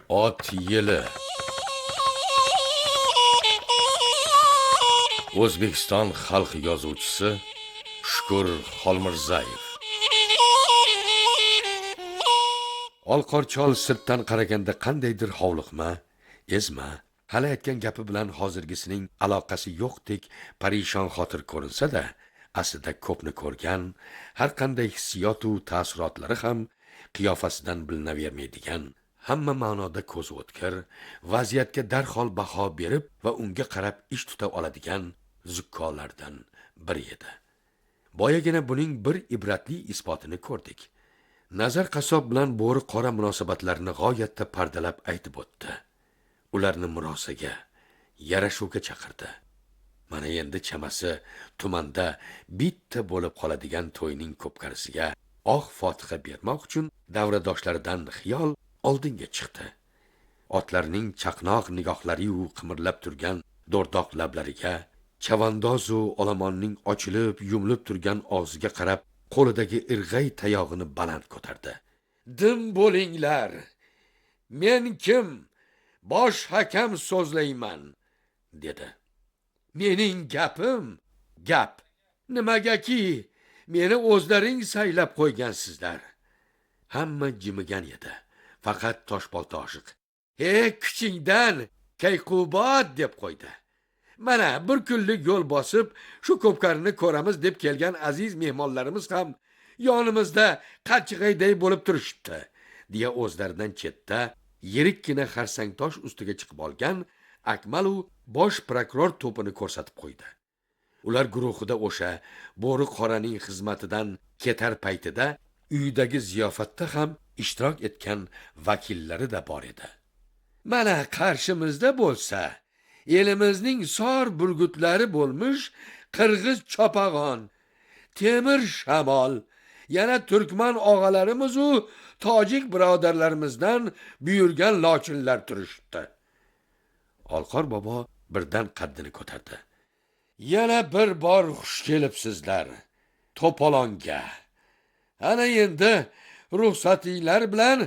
Ot yili. O'zbekiston xalq yozuvchisi Shukur Xolmirzayev. Olqor chol sirtdan qaraganda qandaydir hovliqma, ezma, hali aytgan gapi bilan hozirgisining aloqasi yo'qdek parishon xotir ko'rinsa-da, aslida ko'pni ko'rgan, har qanday hissiyot u taassurotlari ham qiyofasidan bilinavermaydigan, hamma ma'noda ko'zi o'tkir, vaziyatga darhol baho berib va unga qarab ish tuta oladigan zukkolardan biri edi. Boyagina buning bir ibratli isbotini ko'rdik. Nazar qassob bilan bo'ri qora munosabatlarini g'oyatda pardalab aytib o'tdi. Ularni murosaga, yarashuvga chaqirdi. Mana endi chamasi tumanda bitta bo'lib qoladigan to'yning ko'pkarisiga oq fotiha bermoq uchun davradoshlaridan xiyol oldinga chiqdi. Otlarning chaqnoq nigohlari-yu qimirlab turgan do'rdoq lablariga, chavandozu olomonning ochilib yumilib turgan og'ziga qarab qo'lidagi irg'ay tayog'ini baland ko'tardi. Dim bo'linglar. Men kim? Bosh hakam so'zlayman, dedi. Mening gapim gap. Nimagaki meni o'zlaring saylab qo'ygansizlar. Hamma jimigan edi. Faqat Toshbolta oshiq. "He, kuchingdan Kayqubod" deb qo'ydi. Mana bir kunlik yo'l bosib, shu ko'pkarini ko'ramiz deb kelgan aziz mehmonlarimiz ham yonimizda qachig'ayday bo'lib turishibdi, deya o'zlaridan chetda yirikkina xarsang tosh ustiga chiqib olgan Akmalu bosh prokuror to'pini ko'rsatib qo'ydi. Ular guruhida o'sha bo'ri qoraning xizmatidan ketar paytida uydagi ziyofatda ham ishtirok etgan vakillari da bor edi. Mana qarshimizda bo'lsa, elimizning sor burgutlari bo'lmish qirg'iz chopag'on, temir shamol, yana turkman og'alarimiz u tojik birodarlarimizdan buyurgan lochinlar turishibdi. Olqor bobo birdan qaddini ko'tardi. Yana bir bor xush kelibsizlar to'polonga. Ana endi ruxsatinglar bilan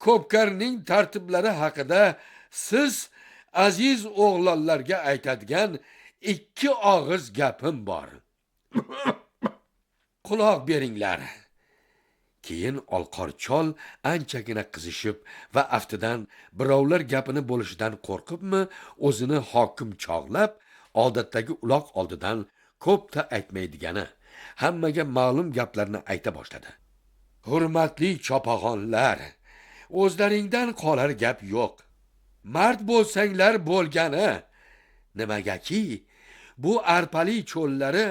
ko'pkarning tartiblari haqida siz aziz o'g'lonlarga aytadigan ikki og'iz gapim bor. Quloq beringlar. Keyin Olqor chol anchagina qizishib va aftidan birovlar gapini bo'lishidan qo'rqibmi, o'zini hokim chog'lab, odatdagi uloq oldidan ko'pda aytmaydigani, hammaga ma'lum gaplarni ayta boshladi. Hurmatli chopag'onlar, o'zlaringdan qolar gap yo'q. Mard bo'lsanglar bo'lgani. Nimagaki bu arpali cho'llari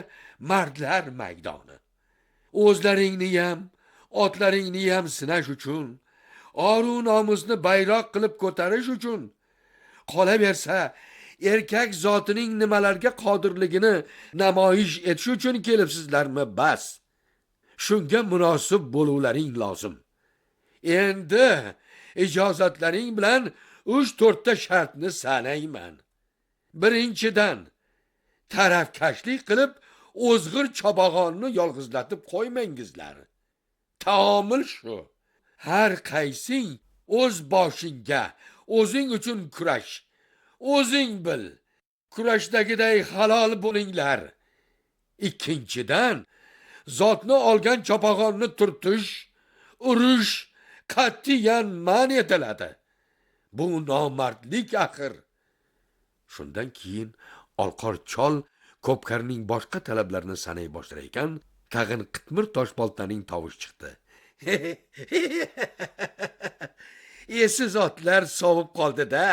mardlar maydoni. O'zlaringni ham, otlaringni ham sinash uchun, oru nomusni bayroq qilib ko'tarish uchun, qolaversa erkak zotining nimalarga qodirligini namoyish etish uchun kelibsizlarmi bas. Shunga munosib bo'luvlaring lozim. Endi ijozatlaring bilan 3-4 ta shartni sanayman. Birinchidan, tarafkashlik qilib o'zg'ir chopag'onni yolg'izlatib qo'ymangizlar. Taomil shu. Har qaysing o'z boshingga, o'zing uchun kurash. O'zing bil. Kurashdagiday halol bo'linglar. Ikkinchidan, zotni olgan chopag'onni turtish, urish qat'iyan man etiladi. Bu nomardlik axir. Shundan keyin Olqor chol ko'pkarning boshqa talablarini sanay boshlar ekan, tag'in qitmir toshboltaning tovushi chiqdi. Esiz otlar sovib qoldi-da.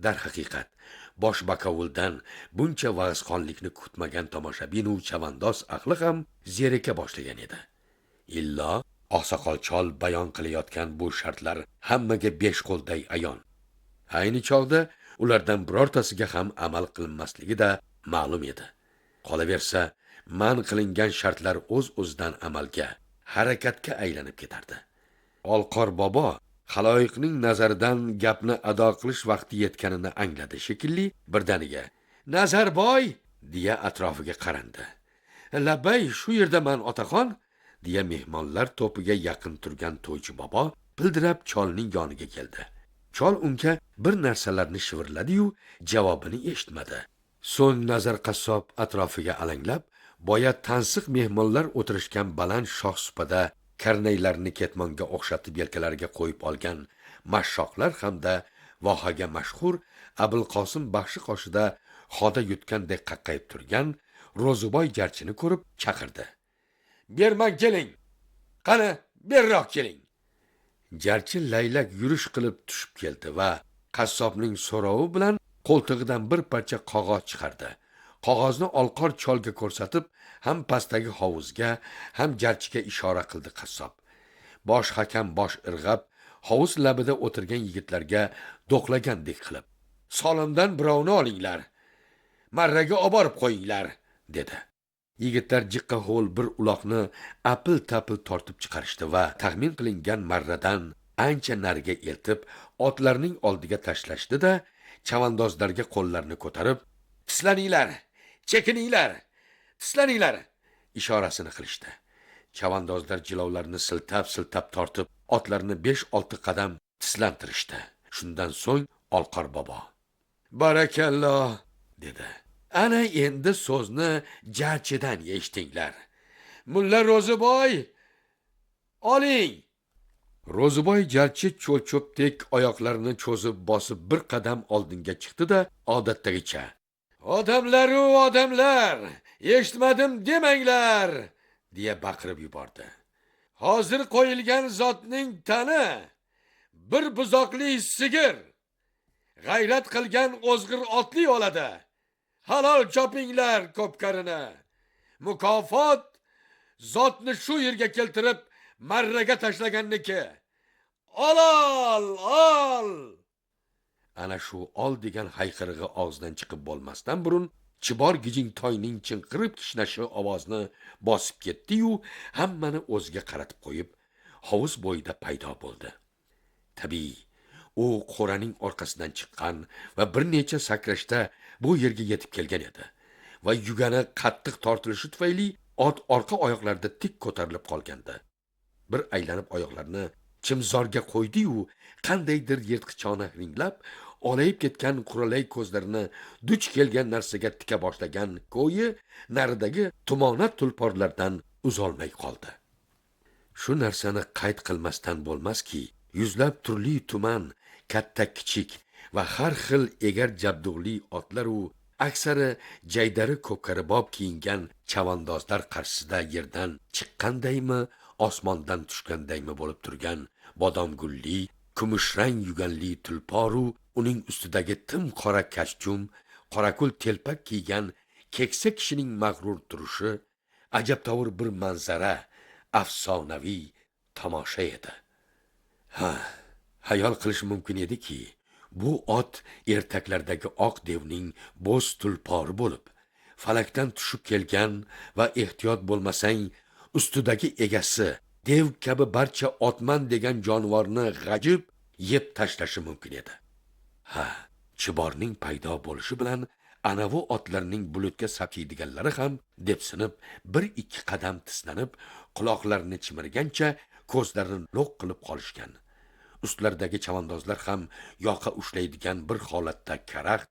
Darhaqiqat, bosh bakovuldan buncha va'zxonlikni kutmagan tomoshabin u chavandoz ahli ham zerika boshlagan edi. Illo oqsoqol chol bayon qilayotgan bu shartlar hammaga besh qo'lday ayon. Ayni chog'da ulardan birortasiga ham amal qilinmasligi da ma'lum edi. Qolaversa, man qilingan shartlar o'z-o'zidan amalga, harakatga aylanib ketardi. Olqor bobo xaloyiqning nazaridan gapni ado qilish vaqti yetganini angladi shekilli, birdaniga "Nazarboy" deya atrofiga qarandi. "Labbay, shu yerdaman otaxon" deya mehmonlar to'piga yaqin turgan to'ychi bobo pildirab cholning yoniga keldi. Chol unga bir narsalarni shivirladi-yu, javobini eshitmadi. So'ng Nazar qassob atrofiga alanglab, boya tansiq mehmonlar o'tirishgan baland shoh supada karnaylarni ketmonga o'xshatib yelkalariga qo'yib olgan mashshoqlar hamda vohaga mashhur Abulqosim baxshi qoshida xoda yutgandek qaqqayib turgan Ro'ziboy jarchini ko'rib chaqirdi. "Berman keling. Qani, berroq keling." Jarchi laylak yurish qilib tushib keldi va qassobning so'rovi bilan qo'ltig'idan bir parcha qog'oz chiqardi. Qog'ozni olqor cholga ko'rsatib, ham pastdagi hovuzga, ham jarchiga ishora qildi qassob. Bosh hakam bosh irg'ab, hovuz labida o'tirgan yigitlarga do'qlagandek qilib, "Solimdan birovni olinglar, marraga oborib qo'yinglar", dedi. Yigitlar jiqqa ho'l bir uloqni apil-tapil tortib chiqarishdi va taxmin qilingan marradan ancha nariga eltib, otlarning oldiga tashlashdi-da, chavandozlarga qo'llarini ko'tarib, "Tislaninglar, chekininglar, tislaninglar" ishorasini qilishdi. Chavandozlar jilovlarni siltab-siltab tortib, otlarni 5-6 qadam tislantirishdi. Shundan so'ng Olqor bobo, "Barakallo", dedi. "Ana endi so'zni jarchidan eshitinglar. Mulla Ro'ziboy, oling." Ro'ziboy jarchi cho'l-cho'pdek oyoqlarini cho'zib bosib bir qadam oldinga chiqdi-da, odatdagicha, "Odamlar-u odamlar, eshitmadim demanglar", deya baqirib yubordi. "Hozir qo'yilgan zotning tani bir buzoqli sigir. G'ayrat qilgan o'zg'ir otli oladi. Halol chopinglar ko'pkarini. Mukofot zotni shu yerga keltirib marraga tashlaganniki. Ol, ol, ol!" Ana shu ol degan hayqirig'i og'zidan chiqib bo'lmasdan burun Chibor gijingtoyning chinqirib kishnashi ovozni bosib ketdi-yu, hammani o'ziga qaratib qo'yib, hovuz bo'yida paydo bo'ldi. Tabiiy, u qo'raning orqasidan chiqqan va bir necha sakrashda bu yerga yetib kelgan edi va yugani qattiq tortilishi tufayli ot orqa oyoqlarida tik ko'tarilib qolgandi. Bir aylanib oyoqlarini chimzorga qo'ydi-yu, qandaydir yirtqichona hiringlab, olayib ketgan quralay ko'zlarini duch kelgan narsaga tika boshlagan ko'yi naridagi tumonat tulporlardan uzolmay qoldi. Shu narsani qayd qilmasdan bo'lmaski, yuzlab turli tuman, katta kichik va har xil egar jabdug'li otlar u aksari jaydari ko'pkaribob kiyingan chavandozlar qarshisida yerdan chiqqandaymi, osmondan tushgandaymi bo'lib turgan bodomgulli, kumushrang yuganli tulporu uning ustidagi tim qora kostyum, qorakul telpak kiygan keksa kishining mag'rur turishi ajabtovur bir manzara, afsonaviy tomosha edi. Ha, hayol qilish mumkin ediki, bu ot ertaklardagi oq devning bo'z tulpori bo'lib, falakdan tushib kelgan va ehtiyot bo'lmasang ustidagi egasi dev kabi barcha otman degan jonivorni g'ajib yeb tashlashi mumkin edi. Ha, Chiborning paydo bo'lishi bilan anavi otlarning bulutga sapchiydiganlari ham depsinib, 1-2 qadam tislanib, quloqlarini chimirgancha ko'zlarini lo'q qilib qolishgan. Ustlaridagi chavandozlar ham yoqa ushlaydigan bir holatda karaxt,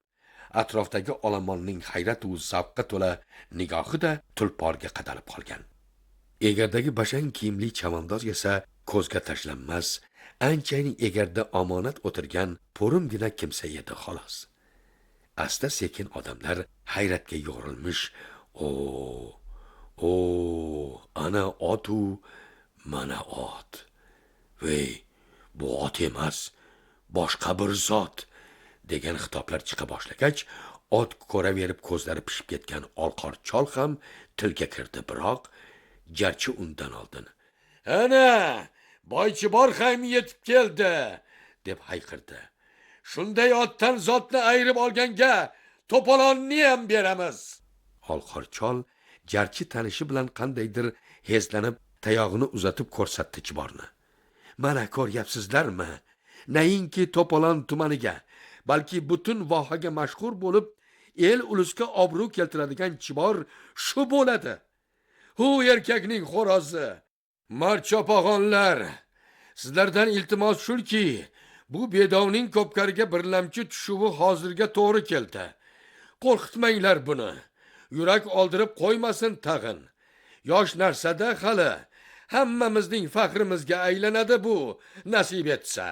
atrofdagi olomonning hayrat u zavqqa to'la nigohida tulporga qadalib qolgan. Egardagi bashang kiyimli chavandoz esa ko'zga tashlanmas, anchayin egarda omonat o'tirgan po'rimgina kimsa edi xolos. Asta sekin odamlar hayratga yo'g'rilmish, "O, o, ana ot-u, mana ot. Vey, bu ot emas, boshqa bir zot", degan xitoblar chiqa boshlagach, ot ko'raverib ko'zlari pishib ketgan Olqor chol ham tilga kirdi, biroq jarchi undan oldin, "Ana, Boychibor ham yetib keldi", deb hayqirdi. "Shunday otdan zotni ayirib olganga to'polonni ham beramiz." Olqor chol jarchi tanishi bilan qandaydir hezlanib tayog'ini uzatib ko'rsatdi Chiborni. "Mana ko'ryapsizlarmi? Nainki to'polon tumaniga, balki butun vohaga mashhur bo'lib, el ulusga obro' keltiradigan Chibor shu bo'ladi. Hu erkakning xo'rozi. Marchopag'onlar, sizlardan iltimos shulki, Bu bedovning ko'pkariga birlamchi tushuvi hozirga to'g'ri keldi. Qo'rqitmanglar buni. Yurak oldirib qo'ymasin tag'in. Yosh narsada hali hammamizning faxrimizga aylanadi bu, nasib etsa.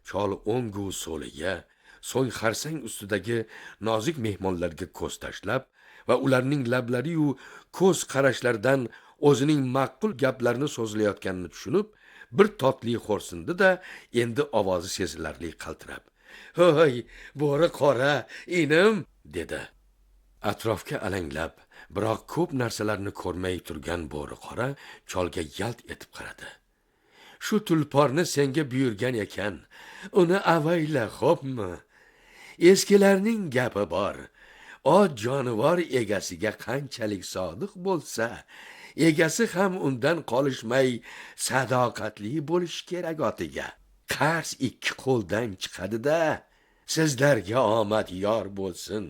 Chol o'ngu so'liga, so'ng xarsang ustidagi nozik mehmonlarga ko'z tashlab va ularning lablari-yu ko'z qarashlaridan o'zining ma'qul gaplarni so'zlayotganini tushunib, bir totli xo'rsindi-da, endi ovozi sezilarli qaltirab, "Hoy, bo'ri qora, inim," dedi. Atrofga alanglab, biroq ko'p narsalarni ko'rmay turgan bo'ri qora cholga yalt etib qaradi. "Shu tulporni senga buyurgan ekan, uni avayla, xo'pmi? Eskilarning gapi bor. Ot jonivor egasiga qanchalik sodiq bo'lsa, egasi ham undan qolishmay sadoqatli bo'lishi kerak otiga. Qarz ikki qo'ldan chiqadi-da. Sizlarga omad yor bo'lsin."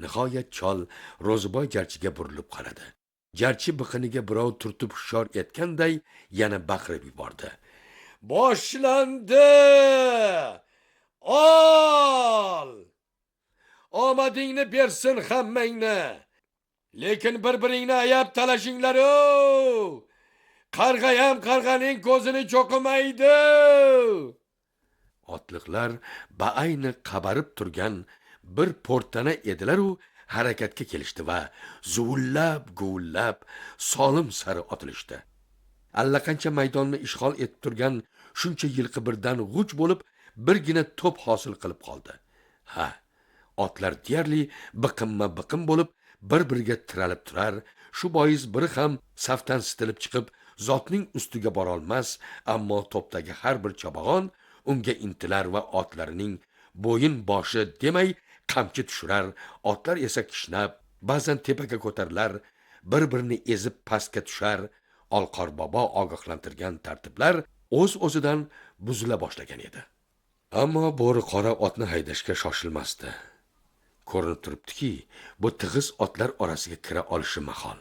Nihoyat chol Ro'ziboy jarchiga burilib qaradi. Jarchi biqiniga birov turtib hushyor etganday yana baqirib yubordi. "Boshlandi! Ol! Omadingni bersin hammangni! Lekin bir-biringni ayab talashinglar-u! Qarg'ayam qarg'aning ko'zini cho'qimaydi!" Otliqlar baayni qabarib turgan bir portana edilar-u harakatga kelishdi va zuvillab guvillab solim sari otilishdi. Allaqancha maydonni ishg'ol etib turgan shuncha yilqi birdan g'uj bo'lib birgina to'p hosil qilib qoldi. Ha, otlar deyarli biqinma-biqin bo'lib bir-biriga tiralib turar, shu bois biri ham safdan sitilib chiqib zotning ustiga borolmas, ammo to'pdagi har bir chabag'on unga intilar va otlarining bo'yin boshi demay qamchi tushirar, otlar esa kishnab, ba'zan tepaga ko'tarilar, bir-birini ezib pastga tushar. Olqor bobo ogohlantirgan tartiblar o'z-o'zidan buzila boshlagan edi. Ammo bo'ri qora otni haydashga shoshilmasdi. Ko'rinib turibdiki, bu tig'iz otlar orasiga kira olishi mahol.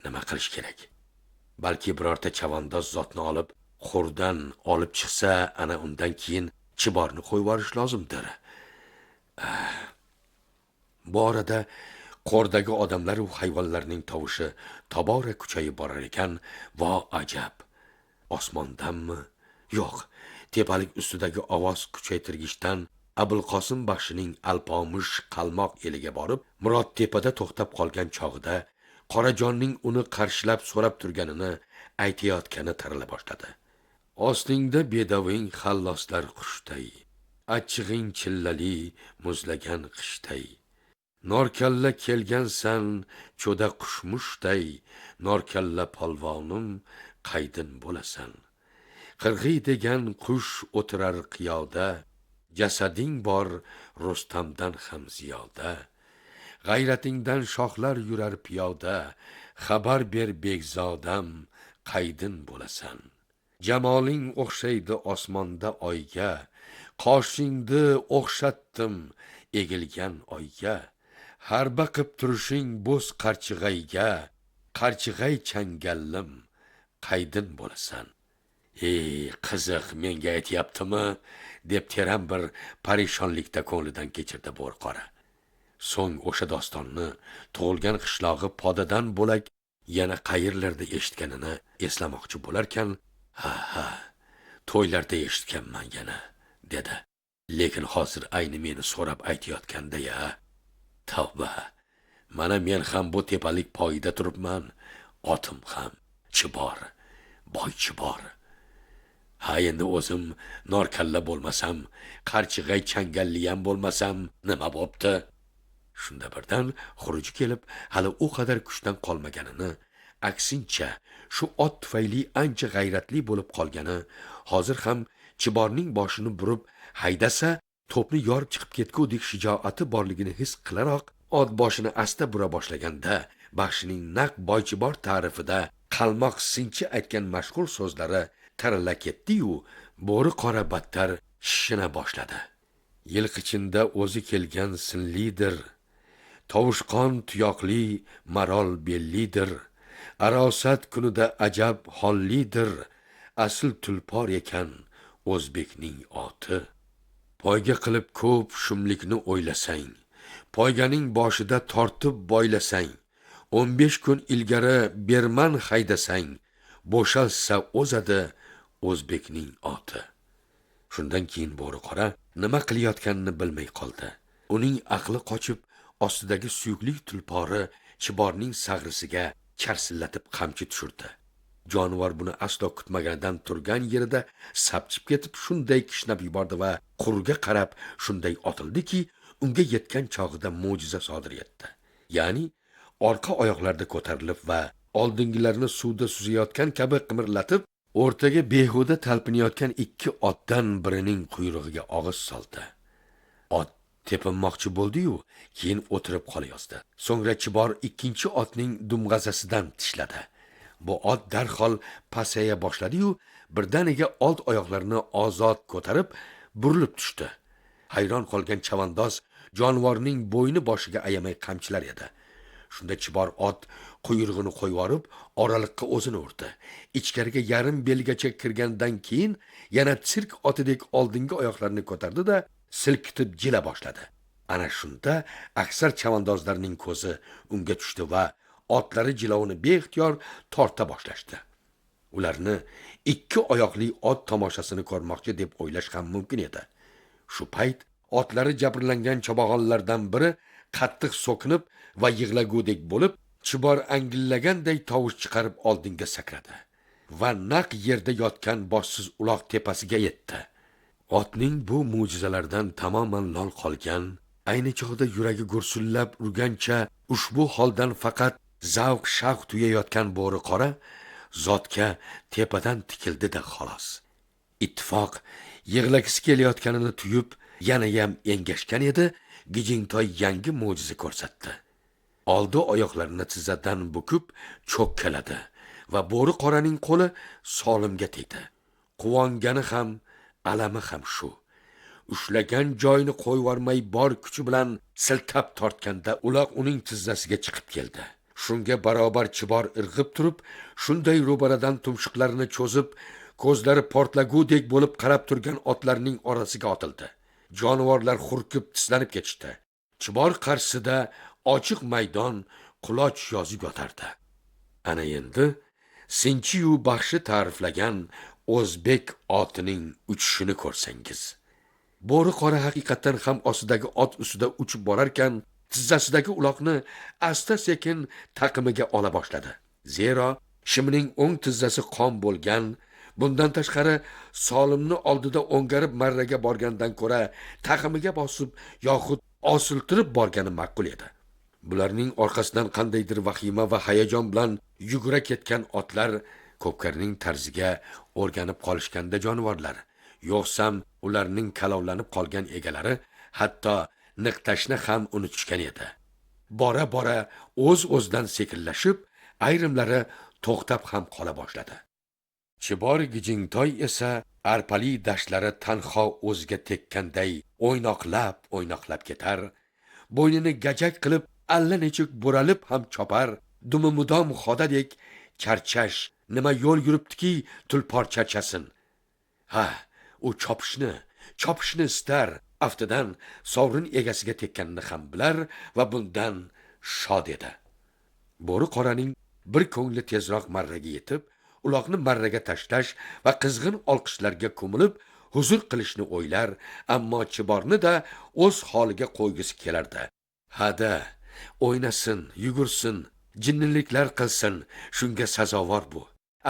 Nima qilish kerak? Balki birorta chavandoz zotni olib, xurdan olib chiqsa, ana undan keyin chiborni qo'yib yuborish lozimdir. Bu orada qo'rdagi odamlar u hayvonlarning tovushi tobora kuchayib borar ekan. Vo ajab! Osmondanmi? Yo'q, tepalik ustidagi ovoz kuchaytirgichdan Abulqosim baxshining Alpomish qalmoq eliga borib, Murod tepada to'xtab qolgan chog'ida Qorajonning uni qarshilab so'rab turganini aytayotgani tarala boshladi. "Ostingda bedoving xalloslar qushday, achchig'ing chillali muzlagan qishday. Norkalla kelgansan cho'da qushmushday, norkalla polvonim qaydin bo'lasan. Qirg'iy degan qush o'tirar qiyoda, jasading bor Rustamdan ham ziyoda. G'ayratingdan shoxlar yurar piyoda, xabar ber begzodam qaydin bo'lasan. Jamoling o'xshaydi osmonda oyga, qoshingni o'xshatdim egilgan oyga. Harba qilib turishing bo'z qarchig'ayga, qarchig'ay changallim qaydin bo'lasan." "Ey, qiziq, menga aytyaptimi?" deb teran bir parishonlikda ko'nglidan kechirdi bo'rqora. So'ng o'sha dostonni tug'ilgan qishlog'i podadan bo'lak yana qayerlarda eshitganini eslamoqchi bo'larkan, "Ha, ha, to'ylarda eshitganman yana," dedi. "Lekin hozir ayni meni so'rab aytayotganda-ya, tavba, mana men ham bu tepalik poyida turibman, otim ham chibor, boy chibor. Ha, endi o'zim norkalla bo'lmasam, qarchig'ay changalliyam bo'lmasam, nima bo'pti?" Shunda birdan xuruji kelib, hali u qadar kuchdan qolmaganini, aksincha shu ot tufayli ancha g'ayratli bo'lib qolgani, hozir ham chiborning boshini burib haydasa, to'pni yorib chiqib ketgudek shijoati borligini his qilaroq, ot boshini asta bura boshlaganda, baxshining naq boychibor ta'rifida qalmoq sinchi aytgan mashhur so'zlari tarala ketdi-yu, bo'ri qora battar shishina boshladi. Yilqichinda o'zi kelgan sinlidir, tovushqon tuyoqli marol bellidir, arosat kunida ajab hollidir, asl tulpor ekan o'zbekning oti. Poyga qilib ko'p shumlikni o'ylasang, poyganing boshida tortib boylasang, 15 kun ilgari berman haydasang, bo'shalsa o'zadi o'zbekning oti. Shundan keyin Bo'riqora nima qilayotganini bilmay qoldi. Uning aqli qochib, ostidagi suyukli tulpori Chiborning sag'risiga charsillatib qamchi tushirdi. Jonivor buni aslo kutmaganidan turgan yerida sapchib ketib, shunday kishnab yubordi va qurga qarab shunday otildiki, unga yetgan chog'ida mo'jiza sodir etdi. Ya'ni orqa oyoqlarda ko'tarilib va oldingilarini suvda suzayotgan kabi qimirlatib, o'rtaga behuda talpinayotgan ikki otdan birining quyrug'iga og'iz soldi. Ot tepinmoqchi bo'ldi-yu, keyin o'tirib qolayozdi. So'ngra Chibor ikkinchi otning dumg'azasidan tishladi. Bu ot darhol pasaya boshladi-yu, birdaniga old oyoqlarini ozod ko'tarib, burilib tushdi. Hayron qolgan chavandoz jonivorning bo'yni boshiga ayamay qamchilar edi. Shunda Chibor ot quyrug'ini qo'yvorib, oraliqqa o'zini urdi. Ichkariga yarim belgacha kirgandan keyin yana sirk otidek oldingi oyoqlarini ko'tardi-da, silkitib jila boshladi. Ana shunda aksar chavandozlarning ko'zi unga tushdi va otlari jilovini beixtiyor torta boshlashdi. Ularni ikki oyoqli ot tomoshasini ko'rmoqchi deb o'ylash ham mumkin edi. Shu payt otlari jabrlangan chobag'onlardan biri qattiq so'kinib va yig'lagudek bo'lib, Chibor angillaganday tovush chiqarib oldinga sakradi va naq yerda yotgan boshsiz uloq tepasiga yetdi. Otning bu mo'jizalardan tamoman lol qolgan, ayni chog'da yuragi gursillab urgancha ushbu holdan faqat zavq shavq tuyayotgan Bo'riqora zotga tepadan tikildi-da xolos. Ittifoq yig'lagisi kelayotganini tuyib, yanayam engashgan edi, Gijingtoy yangi mo'jiza ko'rsatdi. Oldi oyoqlarini tizzadan bukib cho'kkaladi va Bo'riqoraning qo'li solimga tegdi. Quvongani ham, alami ham shu. Ushlagan joyini qo'yvormay bor kuchi bilan siltab tortganda uloq uning tizzasiga chiqib keldi. Shunga barobar Chibor irg'ib turib, shunday ro'baradan tumshuqlarini cho'zib, ko'zlari portlagudek bo'lib qarab turgan otlarning orasiga otildi. Jonivorlar hurkib tislanib ketishdi. Chibor qarshisida ochiq maydon quloch yozib yotardi. Ana endi sinchiyu baxshi ta'riflagan o'zbek otining uchishini ko'rsangiz. Bo'riqora haqiqatdan ham ostidagi ot ustida uchib borarkan, tizzasidagi uloqni asta-sekin taqimiga ola boshladi. Zero shimining o'ng tizzasi qon bo'lgan, bundan tashqari solimni oldida o'ngarib marraga borgandan ko'ra taqimiga bosib yoxud osiltirib borgani ma'qul edi. Bularning orqasidan qandaydir vahima va hayajon bilan yugura ketgan otlar ko'pkarning tarziga o'rganib qolishganda jonivorlar, yo'qsam ularning kalovlanib qolgan egalari hatto niqtashni ham unutishgan edi. Bora-bora o'z-o'zidan sekinlashib, ayrimlari to'xtab ham qola boshladi. Chibor Gijingtoy esa arpali dashlari tanho o'ziga tekkanday o'ynoqlab o'ynoqlab ketar, bo'ynini gajak qilib allanechuk buralib ham chopar, dumi mudom xodadek charchash, nima yo'l yuribdiki tulpor charchasin. Ha, u chopishni istar, aftidan sovrin egasiga tekkanini ham bilar va bundan shod edi. Bo'riqoraning bir ko'ngli tezroq marraga yetib, uloqni marraga tashlash va qizg'in olqishlarga ko'milib huzur qilishni o'ylar, ammo Chiborni da o'z holiga qo'ygisi kelardi. Hada, o'ynasin, yugursin, jinniliklar qilsin, shunga sazovor bu.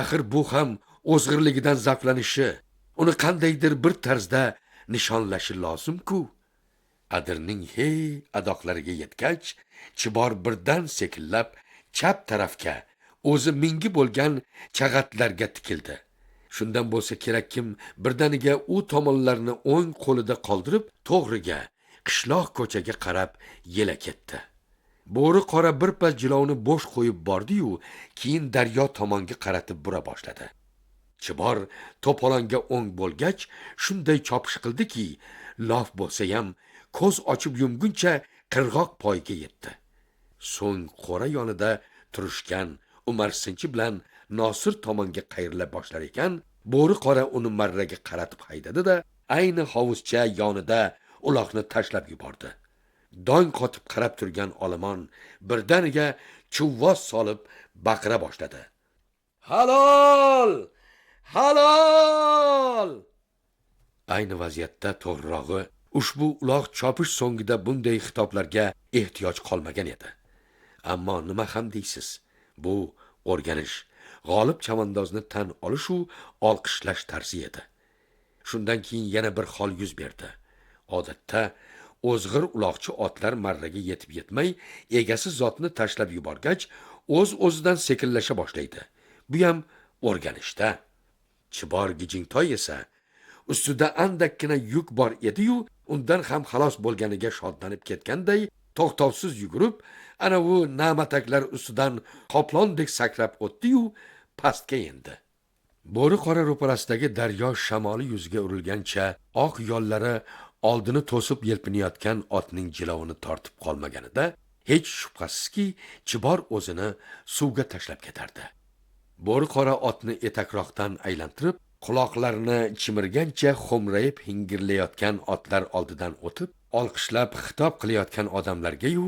Axir bu ham o'zg'irligidan zavqlanishi, uni qandaydir bir tarzda nishonlashi lozim-ku. Adirning hey adoqlariga yetgach, Chibor birdan sekinlab chap tarafga, o'zi mingi bo'lgan chag'atlarga tikildi. Shundan bo'lsa kerakkim, birdaniga u tomonlarni o'ng qo'lida qoldirib, to'g'riga, qishloq ko'chaga qarab yela ketdi. Bo'riqora birpas jilovni bo'sh qo'yib bordi-yu, keyin daryo tomonga qaratib bura boshladi. Chibor to'polonga o'ng bo'lgach, shunday chopish qildiki, lof bo'lsa-ham ko'z ochib yumguncha qirg'oq poyiga yetdi. So'ng qo'ra yonida turishgan Umar sinchi bilan Nosir tomonga qayrila boshlar ekan, Bo'ri qora uni marraga qaratib haydadi-da, ayni hovuzcha yonida uloqni tashlab yubordi. Dong qotib qarab turgan olomon birdaniga chuvvoz solib baqira boshladi. Halol! Halol! Ayni vaziyatda to'g'rirog'i ushbu uloq chopish so'ngida bunday xitoblarga ehtiyoj qolmagan edi. Ammo nima ham deysiz? Bu o'rganish, g'olib chavandozni tan olish u olqishlash tarzi edi. Shundan keyin yana bir hol yuz berdi. Odatda o'zg'ir uloqchi otlar marraga yetib yetmay, egasi zotni tashlab yuborgach, o'z-o'zidan sekinlasha boshlaydi. Bu ham o'rganishda. Chibor gijingtoy esa ustida andakkina yuk bor edi-yu, undan ham xalos bo'lganiga shodlanib ketganday to'xtovsiz yugurib, ana u na'mataklar ustidan qoplondek sakrab o'tdi-yu, pastga endi. Bo'ri qora ro'parasidagi daryo shamoli yuziga urilgancha oq yollari oldini to'sib yelpinayotgan otning jilovini tortib qolmaganida hech shubhasizki Chibor o'zini suvga tashlab ketardi. Bo'ri qora otni etakroqdan aylantirib, quloqlarini chimirgancha xo'mrayib hingirlayotgan otlar oldidan o'tib, olqishlab xitob qilayotgan odamlarga-yu,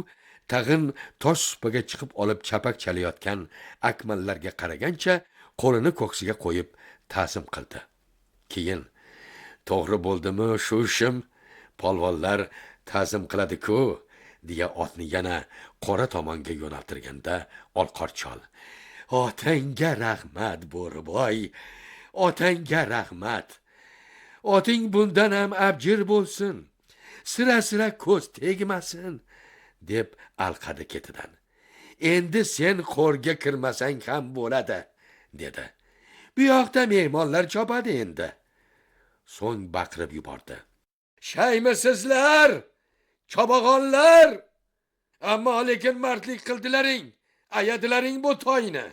tag'in tosh supaga chiqib olib chapak chalayotgan akmallarga qaragancha qo'lini ko'ksiga qo'yib ta'zim qildi. Keyin, to'g'ri bo'ldimi shu ishim? Polvonlar ta'zim qiladi-ku, deya otni yana qora tomonga yo'naltirganda Olqor chol: "Otangga rahmat, Bo'riboy, otangga rahmat. Oting bundan ham abjir bo'lsin. Sira-sira ko'z tegmasin", deb alqadi ketidan. "Endi sen qo'rga kirmasang ham bo'ladi", dedi. "Bu yoqda mehmonlar chopadi endi." So'ng baqirib yubordi: "Shaymisizlar, chobag'onlar! Ammo lekin mardlik qildilaring, ayadilaring bu toyni."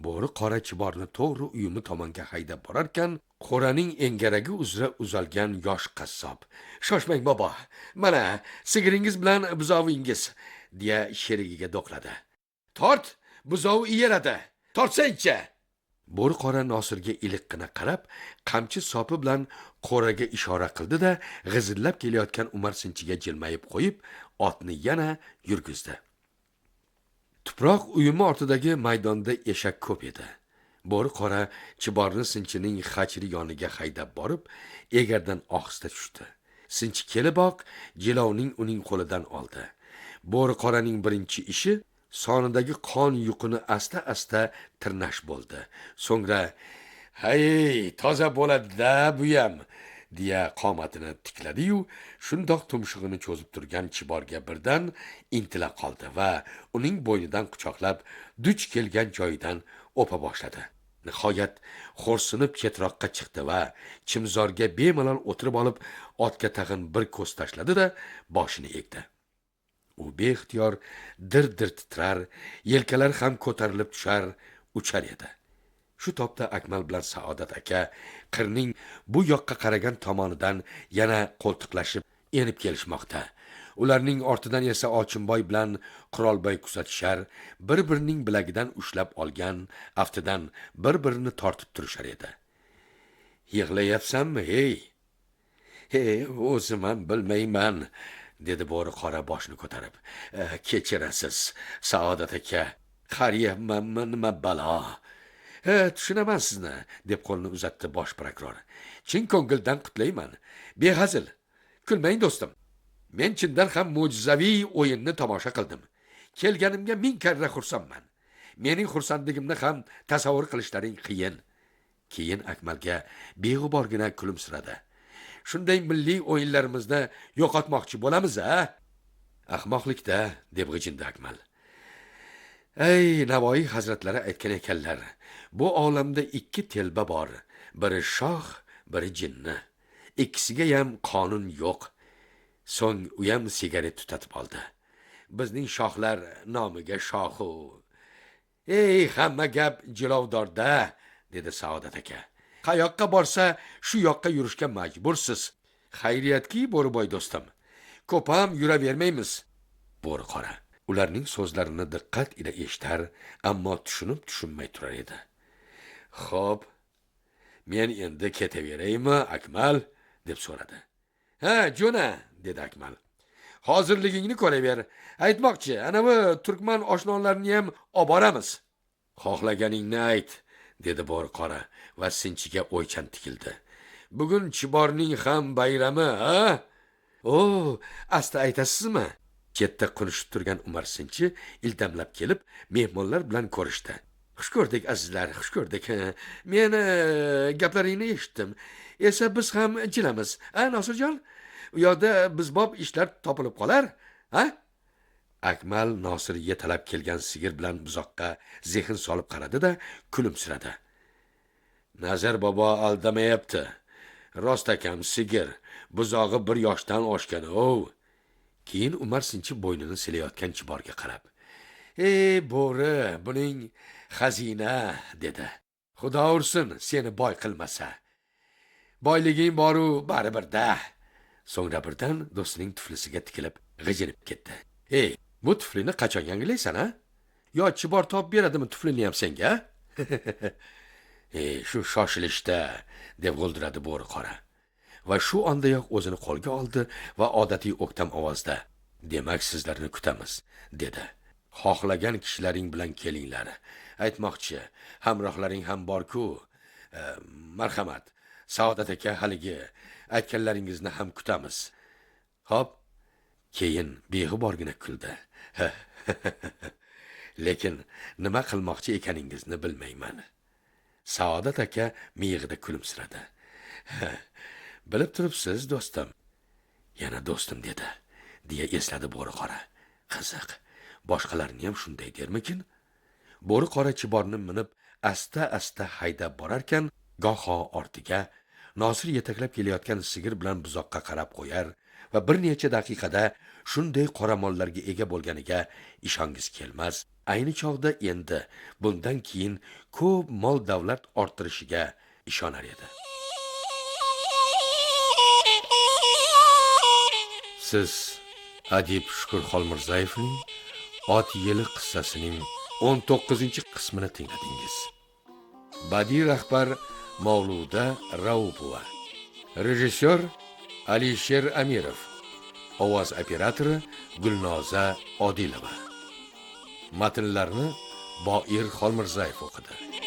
Bo'ri qora Chiborni to'g'ri uyumi tomonga haydab borarkan, qo'raning engaragi uzra uzalgan yosh qassob: "Shoshmang bobo, mana sigiringiz bilan buzovingiz", deya sherigiga do'qladi. "Tort, buzov iyeradi. Tortsangchi." Bo'ri qora Nosirga iliqqina qarab, qamchi sopi bilan qo'raga ishora qildi-da, g'izillab kelayotgan Umar sinchiga jilmayib qo'yib, otni yana yurgizdi. Tuproq uyumi ortidagi maydonda eshak ko'p edi. Bo'ri qora Chiborni sinchining xachiri yoniga haydab borib, egardan ohista tushdi. Sinchi keliboq jilovning uning qo'lidan oldi. Bo'ri qoraning birinchi ishi sonidagi qon yuqini asta-asta tirnash bo'ldi. So'ngra, "Hay, toza bo'ladi-da buyam", deya qomatini tikladi-yu, shundoq tumshug'ini cho'zib turgan Chiborga birdan intila qoldi va uning bo'ynidan quchoqlab duch kelgan joyidan o'pa boshladi. Nihoyat xo'rsinib chetroqqa chiqdi va chimzorga bemalol o'tirib olib, otga tag'in bir ko'z tashladi-da, boshini egdi. U beixtiyor dir-dir titrar, yelkalari ham ko'tarilib tushar, uchar edi. Shu topda Akmal bilan Saodat aka qirning bu yoqqa qaragan tomonidan yana qo'ltiqlashib enib kelishmoqda. Ularning ortidan esa Ochimboy bilan Qurolboy kuzatishar, bir-birining bilagidan ushlab olgan, aftidan bir-birini tortib turishar edi. "Yig'layapsanmi, hey?" "Hey, o'zim ham bilmayman", dedi Bo'ri qora boshini ko'tarib. "Kechirasiz, Saodat aka, qariyapmanmi, nima balo?" "Tushunaman sizni", deb qo'lini uzatdi bosh prokuror. "Chin ko'ngildan qutlayman. Behazil. Kulmang do'stim. Men chindan ham mo'jizaviy o'yinni tomosha qildim. Kelganimga 1000 karra xursandman. Mening xursandligimni ham tasavvur qilishlaring qiyin." Keyin Akmalga beg'uborgina kulimsiradi. "Shunday milliy o'yinlarimizni yo'qotmoqchi bo'lamiz, a?" "Ahmoqlikda", deb g'ijindi Akmal. "Ey, Navoiy hazratlari aytgan ekanlar, bu olamda 2 telba bor. Biri shoh, biri jinni. Ikkisiga ham qonun yo'q." So'ng u ham sigaret tutatib oldi. "Bizning shohlar nomiga shohu." "Ey, hamma gap jilovdorda", dedi Saodat aka. "Qayoqqa borsa, shu yoqqa yurishga majbursiz. Xayriyatki, Bo'riboy do'stim, ko'p ham yuravermaymiz." Bo'ri qora ularning so'zlarini diqqat ila eshitar, ammo tushunib tushunmay turar edi. "Xo'p, Men endi ketaveraymi, Akmal? Deb so'radi. Ha, jo'na, dedi Akmal. Hozirligingni ko'raver. Aytmoqchi, anavi turkman oshnolarini ham oboramiz. Xohlaganingni ayt, dedi Bo'riqora va sinchiga o'ychan tikildi. Bugun Chiborning ham bayrami, ha? O, asta aytasizmi? Chetda qunishib turgan Umar sinchi ildamlab kelib, mehmonlar bilan ko'rishdi. Xush ko'rdik, azizlar, xush ko'rdik. Men gaplaringni eshitdim. Esa biz ham jilamiz. A, Nosirjon? U yoqda bizbob ishlar topilib qolar, ha? Akmal Nosir yetalab kelgan sigir bilan buzoqqa zehn solib qaradi-da, kulimsiradi. Nazar bobo aldamayapti. Rost akam sigir, buzog'i 1 yoshdan oshgan, ov. Keyin Umar sinchi bo'ynini silayotgan Chiborga qarab, "Ey bo'ri, buning xazina", dedi. Xudo ursin, seni boy qilmasa. Boyliging boru baribir-da. So'ngra birdan do'stining tuflisiga tikilib g'ijinib ketdi. "Ey, bu tuflini qachon yangilaysan, a? Yo Chibor topib beradimi tuflini ham senga?" "Ey, shu shoshilishda", deb g'o'ldiradi Bo'riqora. Va shu ondayoq o'zini qo'lga oldi va odatiy o'ktam ovozda, "Demak, sizlarni kutamiz", dedi. Xohlagan kishilaring bilan kelinglar. Aytmoqchi, hamrohlaring ham bor-ku. Marhamat, Saodat aka, haligi aytganlaringizni ham kutamiz. Xo'p, keyin beg'uborgina kuldi. Lekin nima qilmoqchi ekaningizni bilmayman. Saodat aka miyig'ida kulimsiradi. Bilib turibsiz, do'stim. Yana do'stim dedi, deya esladi Bo'riqora. Qiziq, boshqalarni ham shunday dermikin? Bo'riqora Chiborni minib, asta-asta haydab borarkan, goho ortiga Nosir yetaklab kelayotgan sigir bilan buzoqqa qarab qo'yar va bir necha daqiqada shunday qoramollarga ega bo'lganiga ishongisi kelmas. Ayni chog'da endi bundan keyin ko'p mol davlat orttirishiga ishonar edi. Siz adib Shukur Xolmirzayevning Ot yili qissasining 19-qismini tingladingiz. Badiiy rahbar Mavluda Raupova, rejissyor Alisher Amirov, ovoz operatori Gulnoza Odilova. Matnlarni Boir Xolmirzayev o'qidi.